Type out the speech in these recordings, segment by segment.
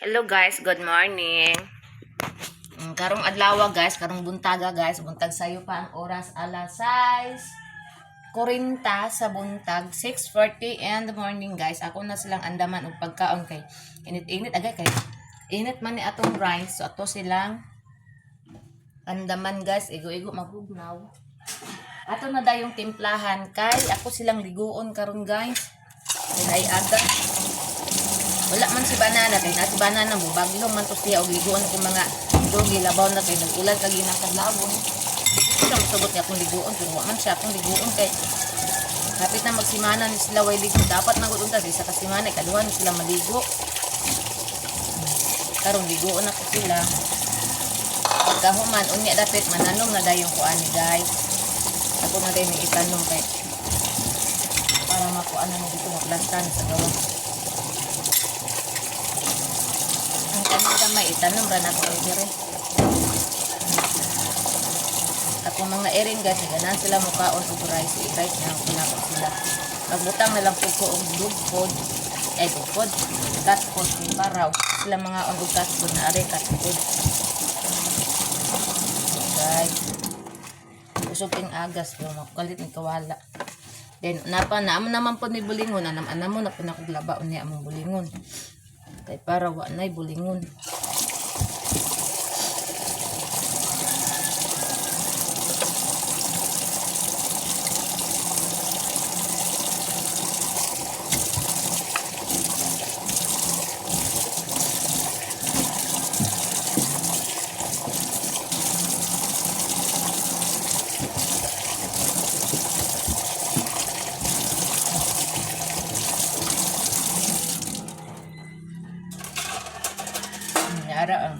Hello guys, good morning. Karong adlaw guys, karong buntaga guys, buntag sayo pa ang oras, alas 6:40 sa buntag, 6:40 in the morning guys. Ako na silang andaman og pagkaon kay init-init agay, kay init man ni atong rice. So ato silang andaman guys, igo-igo mabugnaw. Ato na dayong timplahan kay ako silang liguon karon guys. Kay aga. Wala man si banana, kay na si banana mo baglong man to siya og liguon ko mga dogi, labaw na kay nag-ulan kag ginakadlawon. Siya mosugot nga akong liguon, pero wa man siya akong liguon kay hapit na magsimana ni sila way ligo. Dapat magud unta sa isa ka simana, ikaduha ni sila maligo. Karon liguon ako sila. Pagkahuman unya dapit mananom na dayon ko ani guys. Ako na dayon itanom kay para makuan na dito, maplasta na sa gawas. Ang kaning gamay itanom ra na ko dire. Ako mga erin guys, ganahan sila mukaon og rice, i-rice na ako nako sila. Magbutang na lang pud ko og dog food, ay dog food, cat food kay paraw. Sila mga on og cat food na are cat food. Guys, usog king agas pero makalit ni kawala. Then napa na amo naman po ni bulingon, anam anamo na po na kog laba unya among bulingon. Kay para wa nay bulingon. Yara ah.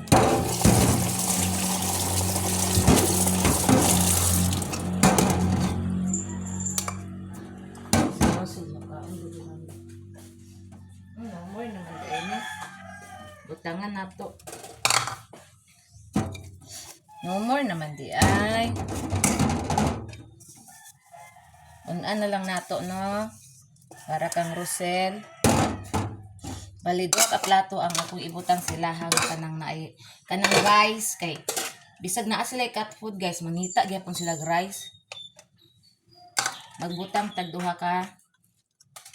Ano, more naman tayo ni. Butangan na to. No more naman di ay. Unan na lang nato no. Para kang Rosel. Bali duha ka plato ang akong ibutang silahang kanang naay kanang rice kay bisag naa sila cat food guys, mangita gyapon sila og rice. Magbutang tag duha ka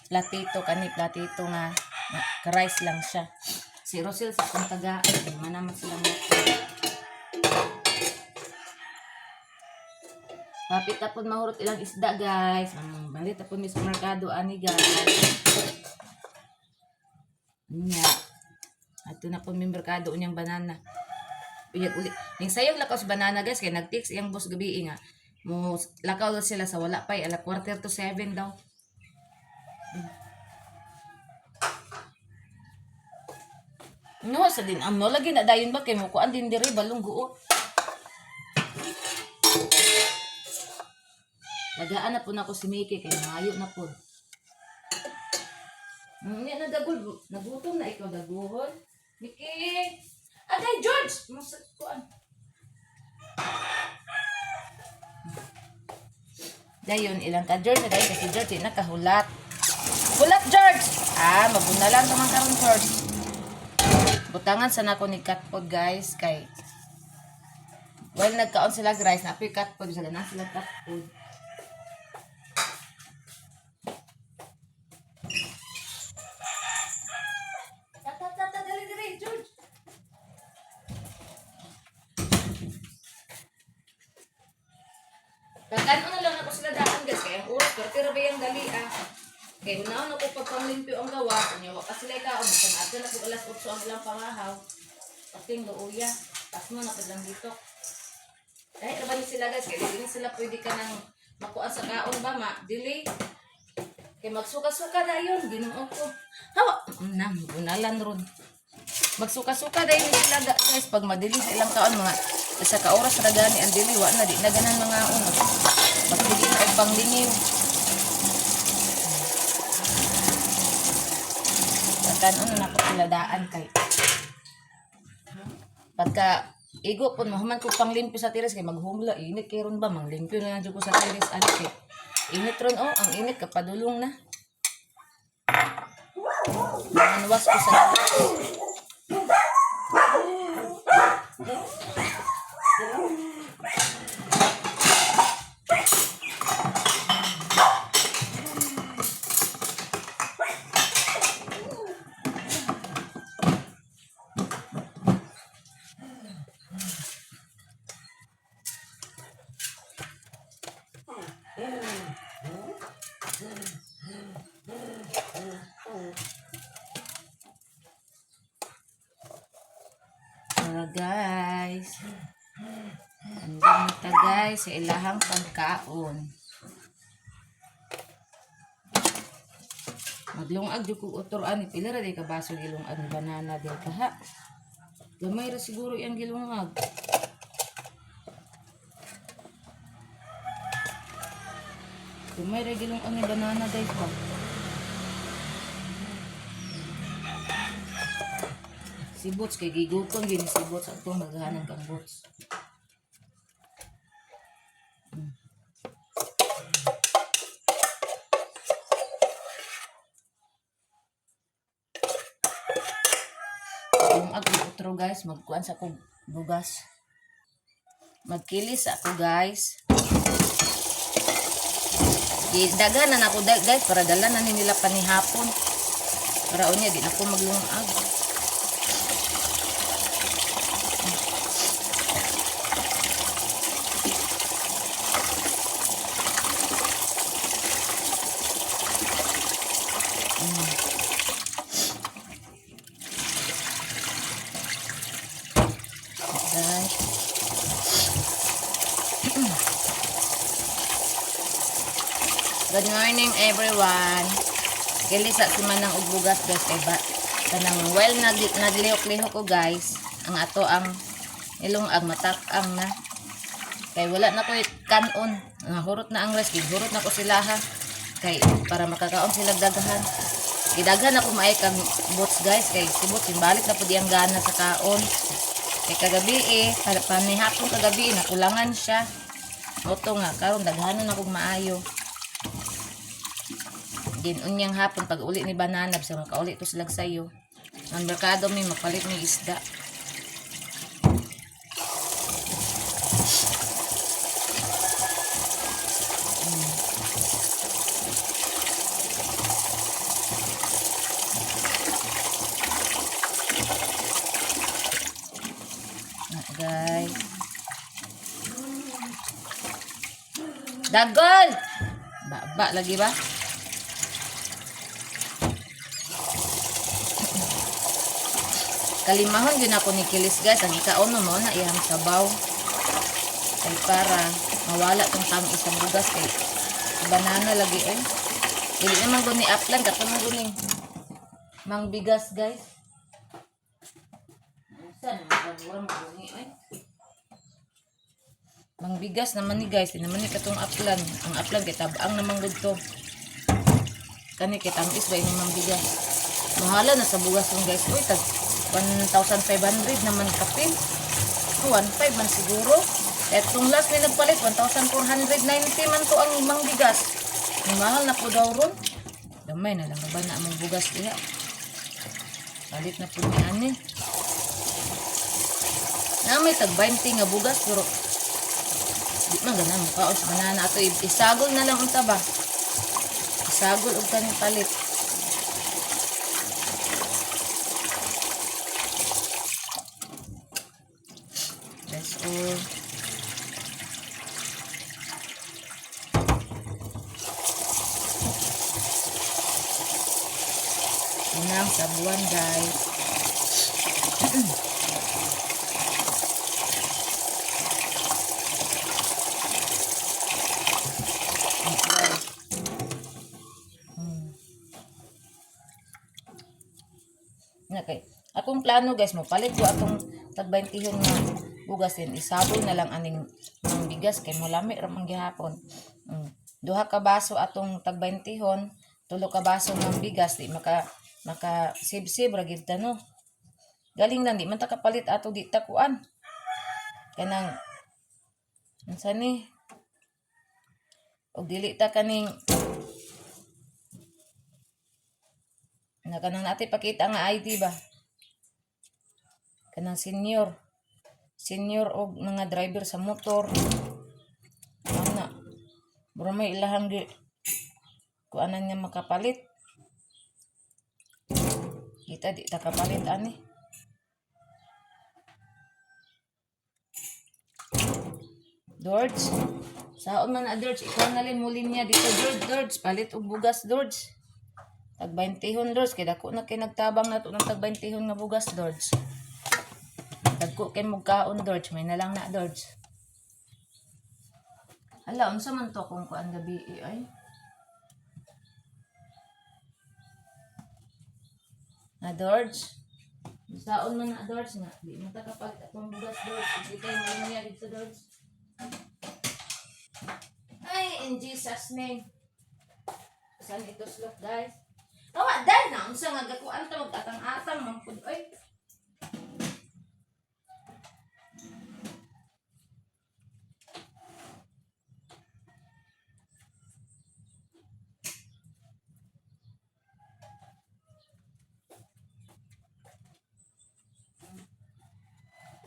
platito, kani platito nga nga rice lang siya. Si Rosel sa akong taga, man naman sila mo. Hapit na pud mahurot ilang isda guys. Balit na pud mi sa merkado ani guys. Nya. Ato na pud mi merkado unyang banana. Uyag uli. Ning sayong lakaw sa banana guys kay nag-text iyang boss gabi nga. Mo lakaw daw sila sa wala pay ala 6:45 daw. No, sa din am no lagi na dayon ba kay mo kuan din diri balong guo. Lagaan na po nako si Mickey kay maayo na po. Nya na dagol, nagutom na ikaw daguhon. Mickey! Agay George! Mas kuan. Dayon ilang ka George, dayon kasi George eh, nakahulat. Hulat George! Ah, mabunalan ka man karon George. Butangan sa nako ni cat food guys kay while nagkaon sila og rice, napoy cat food sila na sila cat food. Tata, tata, dali, dali, George. Pagkano na lang ako sila daan guys, kaya ang oras, pero tira ba yung dali ah. Kaya unaon ako pagpanglimpyo ang gawa, kunya wa pa sila ikaon, kung ato na pag alas 8 ang ilang pangahaw, pating luuya, tas mo na pag lang dito. Dahil ba ni sila guys, kaya dili sila pwede ka nang makuha sa kaon ba, ma, dili. Kaya magsuka-suka na yun, ginoo ko. Hawa, na, unalan ron. Magsuka-suka dahil ni sila guys, pag madili sa ilang kaon, mga isa ka oras ra gani ang dili, wa na, di na ganan mga on. Magsige na og panglingiw. Pagkanon na nako sila daan kay pagka igo pud mahuman ko panglimpyo sa tiris kay maghumla init kay ron ba, manglimpyo na lang jud ko sa tiris ani kay init ron oh, ang init kapadulong na. Manwas ko sa gawas. Tara, guys. Andun na ta, guys, sa ilahang pagkaon. Maglungag jud kog utro ani, pila ra day ka baso gilungag ni Banana day kaha. Gamay ra siguro iyang gilungag. Gamay ra gilungag ni Banana, guys, ba. Si Boots kay gigutom gini si Boots atong naghahanang kang Boots. Lungag og utro, guys, magkuan sa kog bugas. Magkilis ako, guys. Daghan na nako, guys, para dala na ni nila panihapon. Para unya di na ko maglungag. Guys. Good morning, everyone. Kilisa si Manang og bugas, guys, kay ba kanang well naglihok-lihok ko, guys. Ang ato ang ilong ang matak-ang na. Kay wala na ko'y kanon. Nahurot na ang rice, gihurot na ko sila ha. Kay para makakaon sila daghan. Gidaghan ako maay kang Boots, guys, kay si Boots imbalik na pud iyang gana sa kaon. Kay kagabi eh, panihapon kagabi eh, nakulangan siya. Oto nga karon daghanon akong maayo. Din unyang hapon pag uli ni Banana bisa makauli to sila sayo. Ang merkado mi mapalit ni isda. Ah, guys. Dagol! Ba lagi ba? Kalimahon yun ako ni Kilis, guys. Ang ikauno mo na iyang sabaw. Kay para mawala tong tamis ang bugas kay Banana lagi eh. Dili naman guni upland katong guning mangbigas, guys. Usa naman gani guni eh. Mangbigas naman ni, guys, di naman ni katong upland. Ang upland kay tabang naman gud to. Kani kay tamis ba ini mangbigas. Mahala na sa bugas tong, guys. Uy, tag 1,500 naman kapin. Oh, 1,500 man siguro. Etong last ni nagpalit, 1,490 man to ang mangbigas. Mahal na po daw ron. Gamay na lang ba na among bugas diha. Palit na po ni ani. Na may tag 20 nga bugas pero di man ganan mukaon sa Banana ato, isagol na lang unta ba. Isagol og kaning palit. That's all. Unang sa buwan, guys. Guys. Na kay akong plano, guys, mo palit ko atong tag 20 nga bugas din isabol na lang aning ang bigas kay molami ra man gihapon. Duha ka baso atong tag 20, tulo ka baso ng bigas, di maka maka sib-sib ra gid ta, no. Galing lang di man ta kapalit ato, di ta kuan. Kanang unsa ni? Og dili ta kaning na kanang natin pakita nga ID ba? Kanang senior. Senior og mga driver sa motor. Ana. Mura may ilahang gi kuanan niya makapalit. Kita di ta kapalit ani. George, saon man na George, ikaw na rin muli niya dito George, George, palit og bugas George. Tag 20 George, kay dako na kay nagtabang nato ng tag 20 nga bugas George. Dagko kay mugkaon George, may nalang na George. Hala, unsa man to kung kuan gabi eh, ay? Na George. Saon man na George nga, di mo ta kapalit atong bugas George. Sige kay mo niya dito George. Ay, in Jesus name. Saan ito slot, guys? Awa, dahil na. Unsa nga gakuan ta mag-atang-atang man pud oy.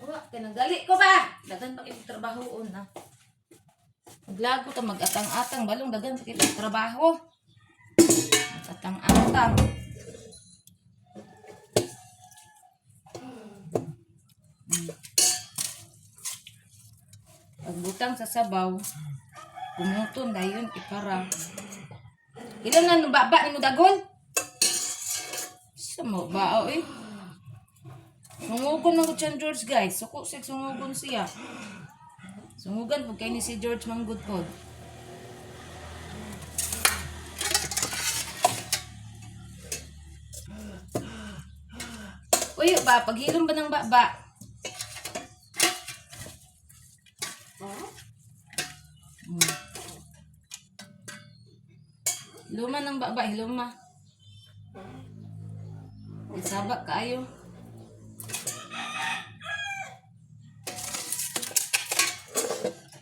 Wa, kanang gali ko ba? Dagan pa kay trabahoon na. Maglago ta mag-atang-atang balong dagan pa kay trabaho. Mag-atang-atang. Pagbutang sa sabaw, kumuton dayon ipara. Ilan na nung baba ni mo dagol? Sa mo bao eh. Sungugon man gud siya George guys. Suko siya sungugon siya. Sungugan pud kay ni si George manggod pod. Uy, ba, paghilom ba ng baba? Luma ng baba, hiluma. Isaba kaayo.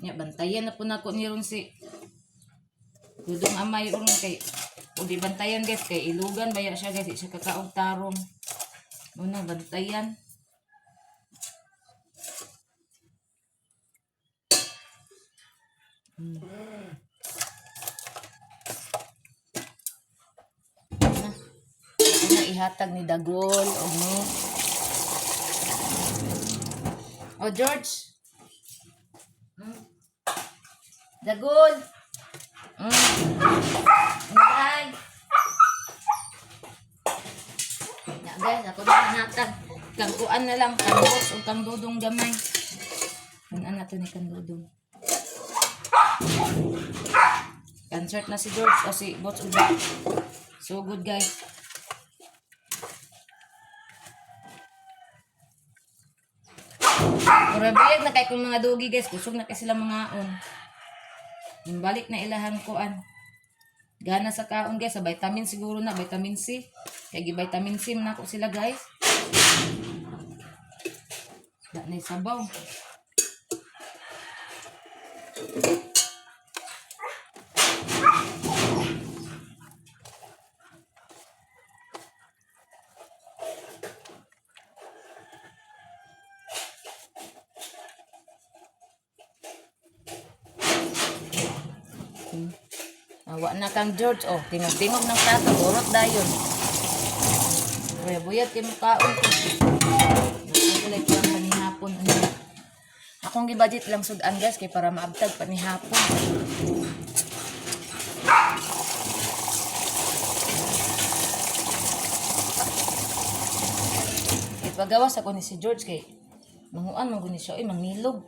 Nya bantayan na po nako ni ron si Dudong Amay ron kay o di bantayan guys kay ilugan baya siya guys di siya kakaog tarong. Muna bantayan. Na. Ito na ihatag ni Dagol o ni O George. Dagol. Bye. Ya guys, ako na natag. Kangkuan na lang, kangbots o kangdudong gamay. Kunan nato ni kangdudong. Concert na si George o si Bots Uba. So good guys. Mura bayag na kay kung mga dugi guys, kusog na kay sila mga on. Balik na ilahan kuan. Gana sa kaon guys, sa vitamin siguro na, vitamin C. Kay gi vitamin C man ako sila guys. Da na sabaw. Awa na kang George oh, tingog-tingog ng plato, urot dayon. Kuya buyat kay mukaon ko. Nakulay ko ang panihapon ano. Akong gibudget lang sudan guys kay para maabtag panihapon. Ipagawas ako ni si George kay manguan man gud ni siya oy mangilog.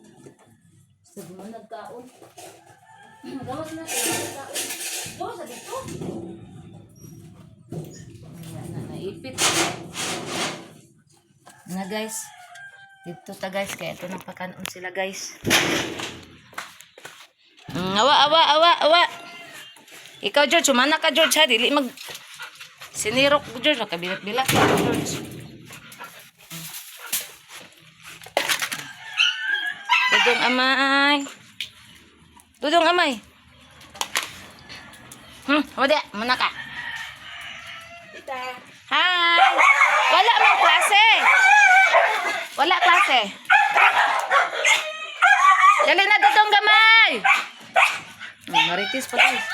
Siguro nagkaon. Gawas na kay nagkaon. Gawas na dito. Wala na, naipit. Na guys. Dito ta guys, kaya ito nang pakanon sila guys. Awa, awa, awa, awa. Ikaw George, humana ka George ha, dili mag sinirok George, makabilat-bilat ka George. Dudong amay. Dudong amay. Wala, muna ka. Tita. Hi! Wala mang klase. Wala Marites pa, guys.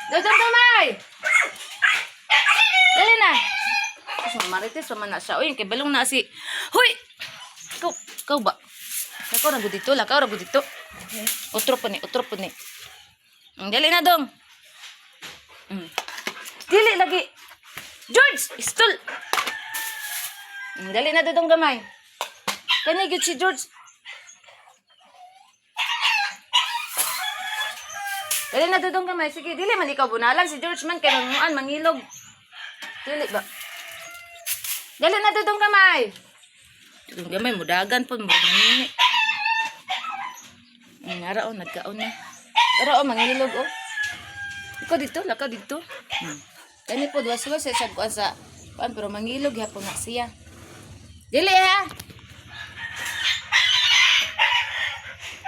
Dodong gamay! Dali na! So, Marites pa man na siya. Uy, kay balong na si... Huy! Ikaw, ikaw ba? Lakaw na dito, lakaw na dito. Otro po ni, otro po ni. Dali na dong. Dili lagi. George, istol. Dali na dodong gamay. Kani gyud si George. Dali na dodong gamay. Sige, dili man ikaw bunalan si George man kay manguan mangilog. Dili ba? Dali na dodong gamay. Dodong gamay mudagan po mo manini. Ara oh, nagkaon na. Ara oh, mangilog oh. Ikaw dito, lakaw dito. Kani po duwas-duwas sa kuan sa kuan pero mangilog gyapon na siya. Dili ha.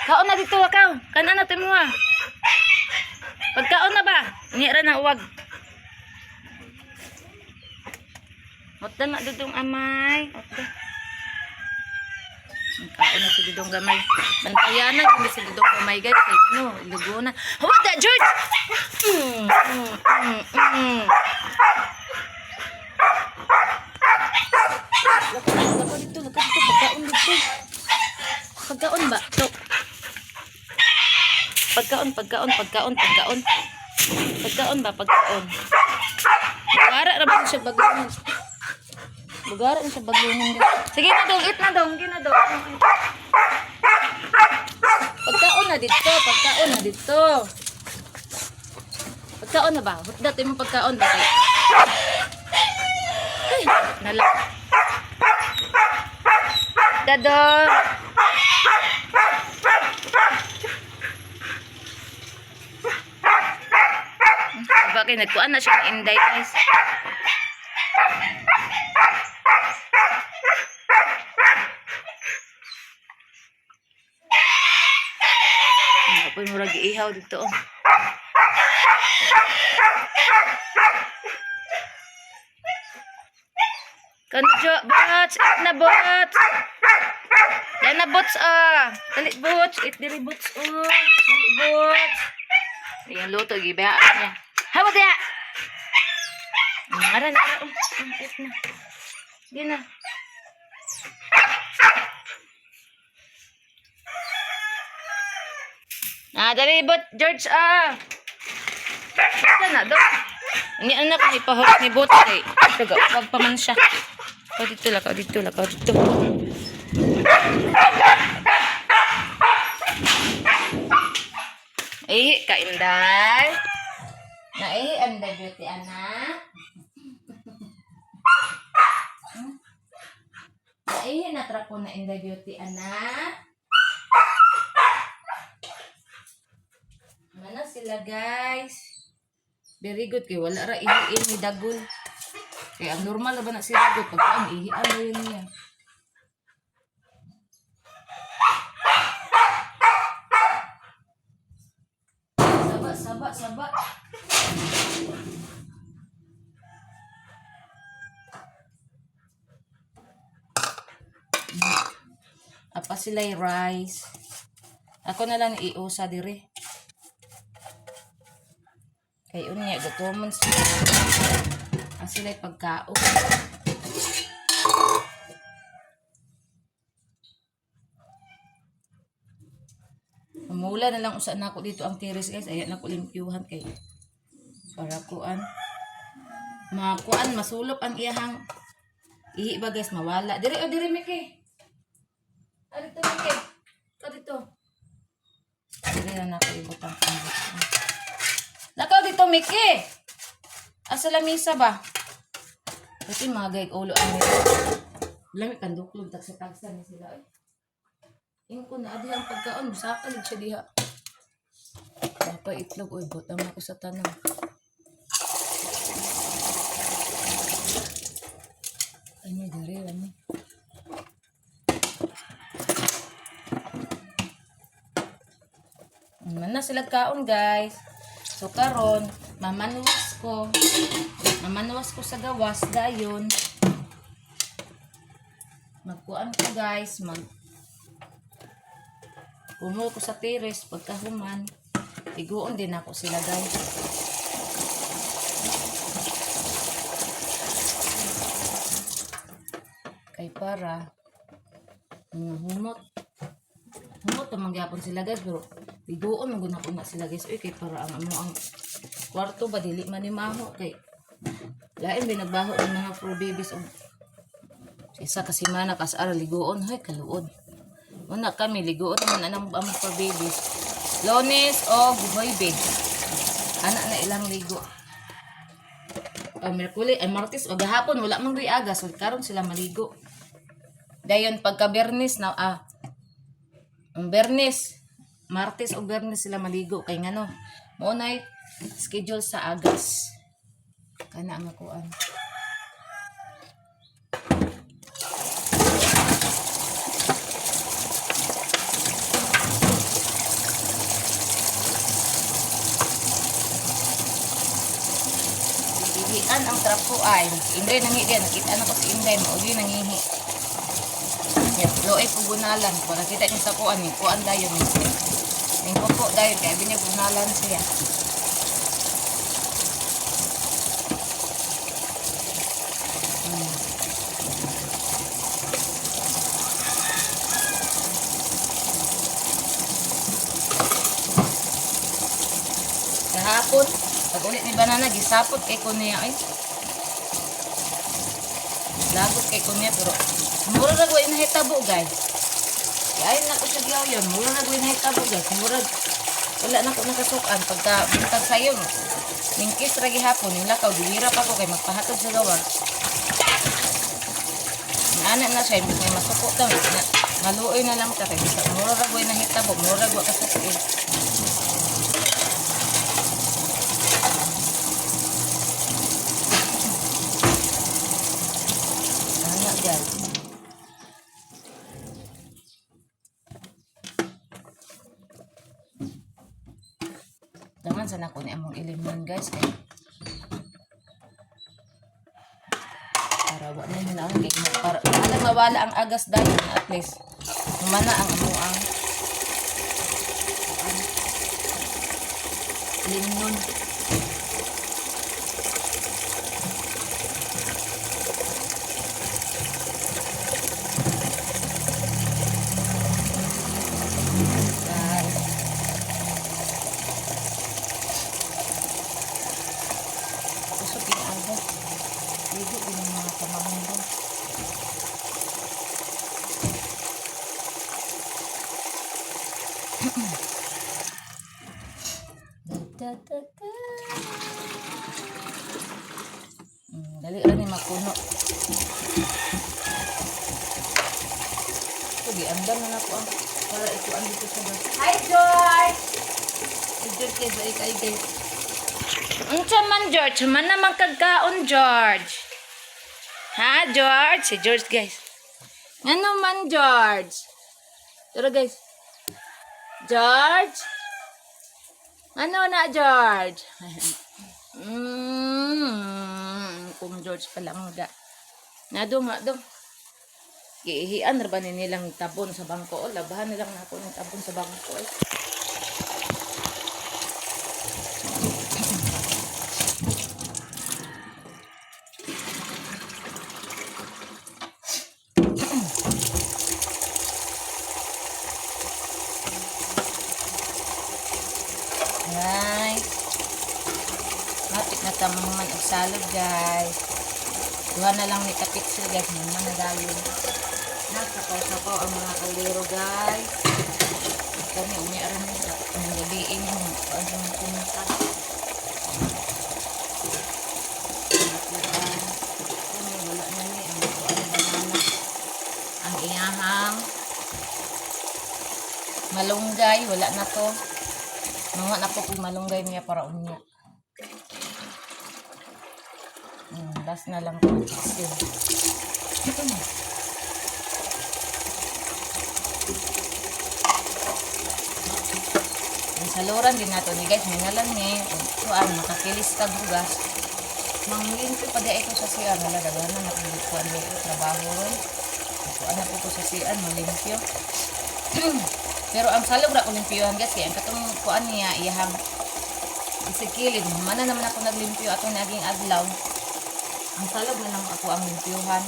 Kaon na dito lakaw. Kanan na timo ha. Pagkaon na ba? Ni ra na uwag. Otda na dudong amay. Otda. Ang kaon na si Dudong Gamay. Bantayan na kami si Dudong Gamay, guys. Kay ano, lugo na. What the, George? Lako dito, lako dito. Pagkaon dito. Pagkaon ba? To. Pagkaon, pagkaon, pagkaon, pagkaon. Pagkaon ba? Pagkaon. Bugara ra ba siya baglunan? Bugara na siya baglunan. Sige na dong, eat na dong, sige na dong. Pagkaon na dito, pagkaon na dito. Pagkaon na ba? Hutda tayo mong pagkaon ba kay? Ay, nala. Dadong. Bakit nagkuan na siya ng inday, guys. Apoy murag ihaw dito. Oh. Kano bots, eat na bots. Yan na bots ah. Dali bots, eat diri bots oh. Dali bots. Ayan luto gibayaan niya. Hawa diya. Ara na ara. Oh, eat na. Di na. Ah, dali bot George ah. Wala na do. Ni anak ni pahok ni bot kay. Taga wag pa man siya. Ko dito lakaw dito lakaw dito. Eh, kainday. Naihi ang the beauty anak. Naihi na tra ko na in the beauty anak. Mana sila, guys. Very good kay wala ra ihiin ni dagol. Kay ang normal ra ba na si dagol pag ang ihian ra yun niya. Saba, saba, saba. Apa sila yung rice. Ako na lang iusa dire. Kay unya gutomon sila. Ang sila'y pagkaon. Mamula na lang usa nako dito ang tiris, guys. Ayan nako limpyuhan kay para kuan. Makuan masulop ang iyahang ihi ba, guys, mawala. Dire oh, dire Miki. Ah, dito Miki. Ka dito. Dire na nako ibutang ang Lakaw dito, Miki. Asa lamisa ba? Kasi mga gay ulo ang lami panduklog tagsa-tagsa ni sila eh. Ingko na adi ang pagkaon, musaka lid siya diha. Baka itlog oy, butang ako sa tanong. Ano dire ano? Man na sila kaon, guys. So karon, mamanwas ko. Mamanwas ko sa gawas dayon. Magkuan ko, guys, mag kumul ko sa tiris pagkahuman. Tiguon din ako sila, guys. Kay para humot. Humot ang mangyapon sila, guys, pero tiguon man gud nako na sila, guys. Uy, kay para ang amo ang kwarto ba dili man ni maho kay lain bin nagbaho ang mga fur babies og sa isa ka semana kas ara liguon hay kaluod. Una kami liguon man anang ang fur babies. Lunes o Huwebes. Ana na ilang ligo. O Miyerkules, ay Martes o gahapon wala man riaga so karon sila maligo. Dayon pagka Biyernes na ang Biyernes, Martes o Biyernes sila maligo kay ngano. Mo nay schedule sa agas. Kana ang kuan. Ihian ang trapo ay. Inday nangi diyan, nakita na ko si Inday, mao gyud nangihi. Ya, loe ko gunalan para kita niya sa kuan ni kuan dayon ni. Ning kuko dayon kay abi niya gunalan siya. Kahapon, pag ulit ni Banana, gisapot kay ko niya ay. Lagot kay ko niya pero mura ra ko nahitabo, guys. Ay na ko sa giyaw yun, mura ra ko nahitabo, guys. Mura wala na ko nakasukan pagka buntag sayo. Ningkis ra gihapon, ning lakaw giwira pa ko kay magpahatod sa gawa. Ana na siya, imbes may masuko ta, na, maluoy na lang ta kay bisa mura ra ko nahitabo, mura ra ko kasuko. Ana, guys. Dangan sa nako ni among ilimon, guys, kay para wa na yun ang kay para alam mawala ang agas dayon at least humana ang amo ang limon. Guys. Usok yung agas. Ligo din yung mga pamangin doon. Da, da, da. Dali ra ni mapuno. Ito, giandam na nako ang para ikuan dito sa gas. Hi, George! Hi, George, kay kay kay kay. Unsa man, George? Man naman kagkaon, George. Ha, George? Si George, guys. Ano man, George? Pero guys. George? Ano na, George? Kung George pala ang ga. Nado nga do. Giihian ra ba ni nilang tabon sa bangko? O, labahan nilang nako ng tabon sa bangko. Eh. Guys. Hapit na ta mahuman og salog, guys. Duha na lang ni kapit sila, guys. Mahuman na dayon. Nakapaw-sapaw ang mga kaldero, guys. Kami unya ra ni ang gabiin ang kuan sa mga kumita. Kami wala na ni ang kuan banana. Ang iyahang malunggay wala na to. Mga na po kung malunggay niya para unya. Last na lang po. Yun. Ang saluran din nato ni guys, may nalang ni kuan makakilis tag hugas. Manglimpyo pa di ko sa CR, wala daghan na nakikuan di ko trabaho ron. Kuan na po ko sa CR, malimpyo. Pero ang salog ra ko limpyuhan guys kay ang katong kuan niya iyahang isikilid. Mana naman ako naglimpyo atong naging adlaw. Ang salog na lang ako ang limpyuhan.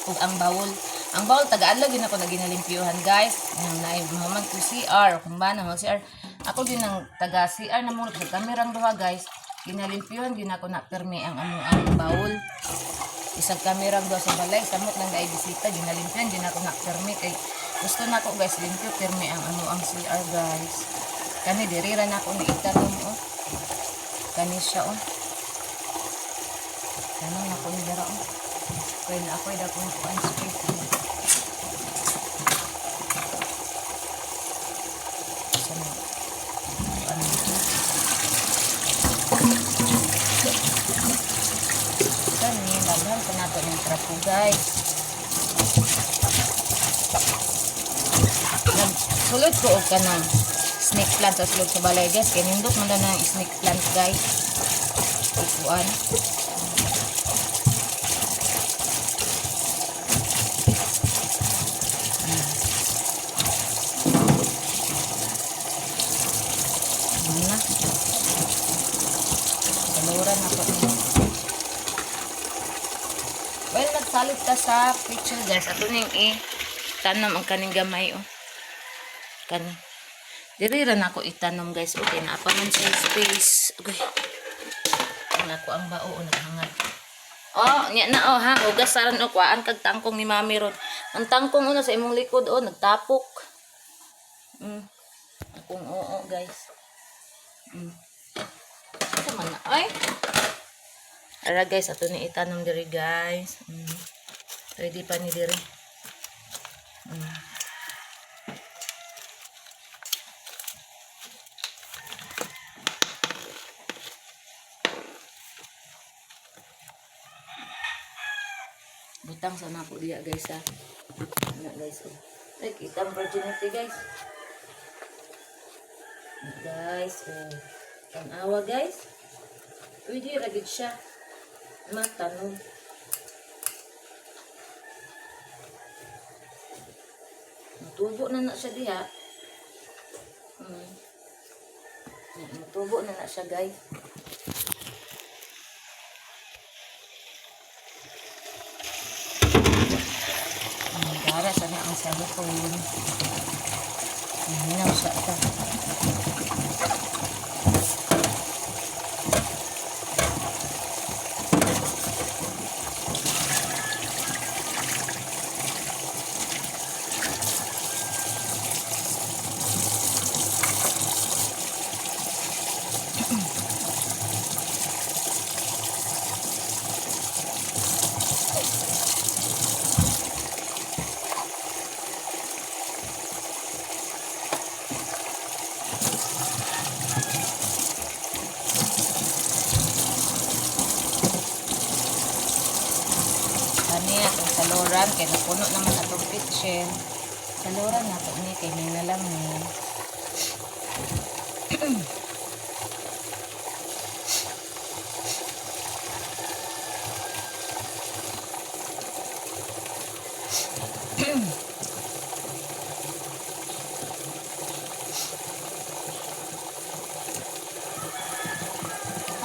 Ug ang bawol. Ang bawol taga-adlaw gin ako na ginalimpyuhan guys. Ang naay mahuman ko CR kung ba na CR. Ako din ang taga CR na mo sa kamerang duha guys. Ginalimpyuhan gin ako na permi ang amo ang bawol. Isang kamerang duha sa balay samot lang dai bisita ginalimpyuhan gin ako na permi kay gusto na ako guys limpyo permi ang amo ang CR guys. Kani diri ra na ako ni itanom oh. Kani siya oh. Tanong ako ni dara oh. Kaya na ako'y dakong kuan space. Sa mga kuan dito. Kani, labhan sa nato ng trapo guys. Nagsulod ko og kanang snake plant sa sulod sa balay guys. Kaya nindot man na ang snake plant guys. Ikuan. Ano na? Kaluran ako ni. Well, nagsalit ta sa picture guys. Ato ning i tanom ang kaning gamay oh. Kani. Diri ra na ako itanom guys. Okay, naa pa man siya space. Okay. Ang ako ang bao o naghangad. Oh, nya na oh ha, hugas saran o kuan kag tangkong ni mami ron. Ang tangkong una sa imong likod oh, nagtapok. Akong oo guys. Asa man na ay. Ara guys, ato ni itanom diri guys. Pwede pa ni diri. Butang sa nako diya guys ha. Ana guys oh. Ay, kita ang virginity guys. Guys, oh. Tanawa guys. Pwede ra gid siya. Matanom. Mutubo na na siya diha. Mutubo na na siya guys. Gara sana ang cellphone. Hinaw siya ito. Kani atong saluran kay napuno naman atong kitchen. Saluran na to ni kay may nalang ni.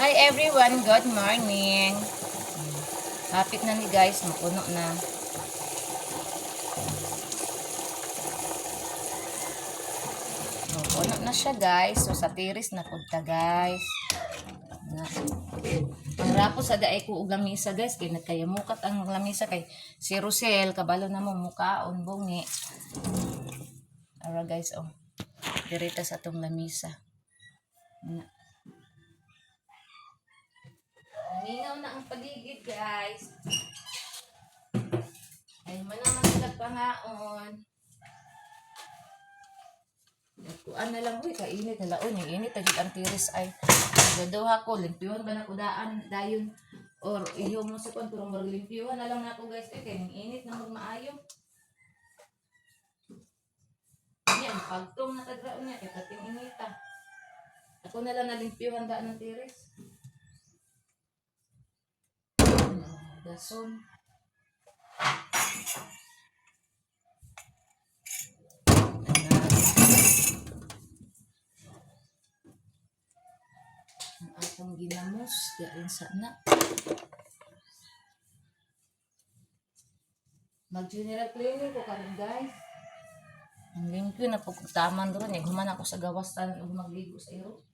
Hi everyone, good morning. Kapit na ni guys, mapuno na. So, puno na siya guys. So, sa tiris na pud ta guys. Na. Ang rapo sa daay ko og lamisa guys kay nagkayamukat ang lamisa kay si Rosel kabalo na mo mukaon bungi. Ara guys oh. Dirita sa atong lamisa. Na. Mingaw na ang paligid guys. Ay man naman sila pangaon. Kuan na lang uy, kainit na laon, yung init agad ang tiris ay. Gaduha ko, limpyuhan ba na ko daan dayon or iyo mo sa kuan pero murag limpyuhan na lang nako guys eh kay ning init na magmaayo. Yan, pagtong na tagraon niya kay kating inita. Ako na lang nalimpyuhan daan ng tiris. Gason. Atong ginamos, diyan sa na. Mag-general cleaning ko karon, guys. Ang limpyo na pagkutaman doon. Eh, human ako sa gawas tan ug magligo sa iro.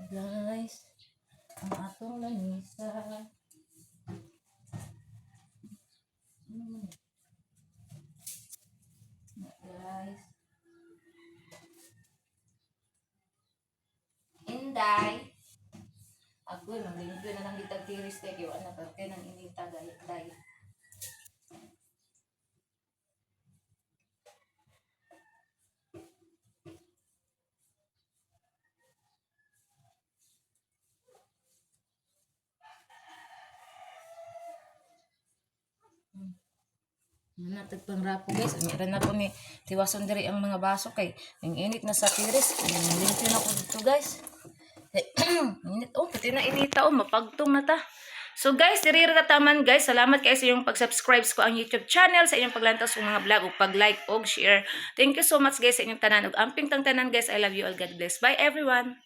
Guys, ang atong lamisa. Ano man eh? Guys. Inday. Agoy, maglimpyo na lang ditag tiris kay kiwa na parte ng inita gay day. Natag pangrapo, guys. Unya ra na ko ni tiwason diri ang mga baso kay ang init na sa tiris. Limpyo na ko dito, guys. Init oh, pati na inita oh, mapagtong na ta. So guys, diri ra taman, guys. Salamat kay sa inyong pag-subscribe ko ang YouTube channel, sa inyong paglantaw sa mga vlog ug pag-like ug share. Thank you so much, guys, sa inyong tanan ug amping tang tanan, guys. I love you all. God bless. Bye, everyone.